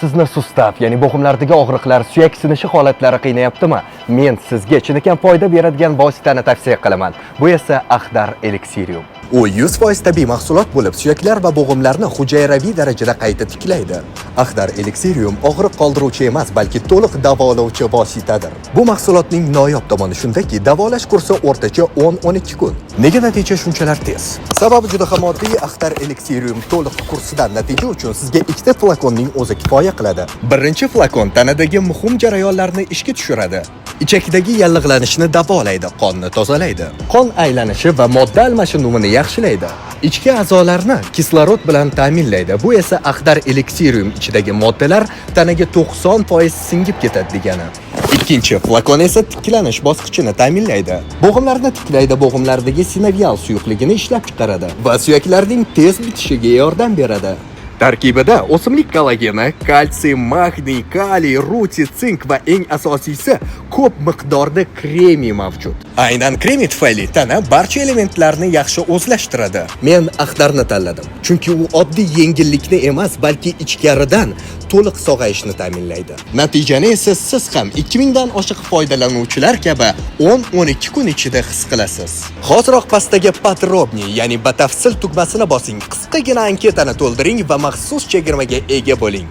Sizni сустав, ya'ni bo'g'imlardagi og'riqlar, suyak sinishi holatlari qiynayaptimi? Men sizga chinakam foyda beradigan vositani tavsiya qilaman. Bu esa Ahdar Elixirium. U 100% tabiiy mahsulot bo'lib, suyaklar va bo'g'imlarni hujayraviy darajada qayta tiklaydi. Ahdar Elixirium og'riq qoldiruvchi emas, balki to'liq davolovchi vositadir. Bu mahsulotning noyob tomoni shundaki, davolash kursi o'rtacha 10-12 kun. Nega natija shunchalar tez? Sababi juda ham oddiy: Ahdar Elixirium to'liq kursidan natija uchun sizga ikkita flakonning o'zi kifoya qiladi. Birinchi flakon tanadagi muhim jarayonlarni ishga tushiradi. Ichakdagi yallig'lanishni davolaydi, qonni tozalaydi, qon aylanishi va modda almashinuvini yaxshilaydi. Ichki a'zolarni kislorod bilan ta'minlaydi. Bu esa Ahdar Elixirium ichidagi moddalar tanaga 90% singib ketadi degani. Ikkinchi flakon esa tiklanish bosqichini ta'minlaydi. Bo'g'imlarni tiklaydi, bo'g'imlardagi sinovial suyuqligini ishlab chiqaradi va suyaklarning tez bitishiga yordam beradi. Tarkibida o'simlik kollageni, kalsiy, magniy, kaliy, rutiy, sink va eng asosiysi, ko'p miqdorda kremiy mavjud. Aynan kremiy tufayli tana barcha elementlarni yaxshi o'zlashtiradi. Men Axtarni tanladim, chunki u oddiy yengillikni emas, balki ichkaridan to'liq sog'ayishni ta'minlaydi. Natijani esa siz ham 2000 dan oshiq foydalanuvchilar kabi 10-12 kun ichida his qilasiz. Hoziroq pastdagi "Подробнее", ya'ni batafsil tugmasini bosing, qisqagina anketani to'ldiring va maxsus chegirmaga ega bo'ling.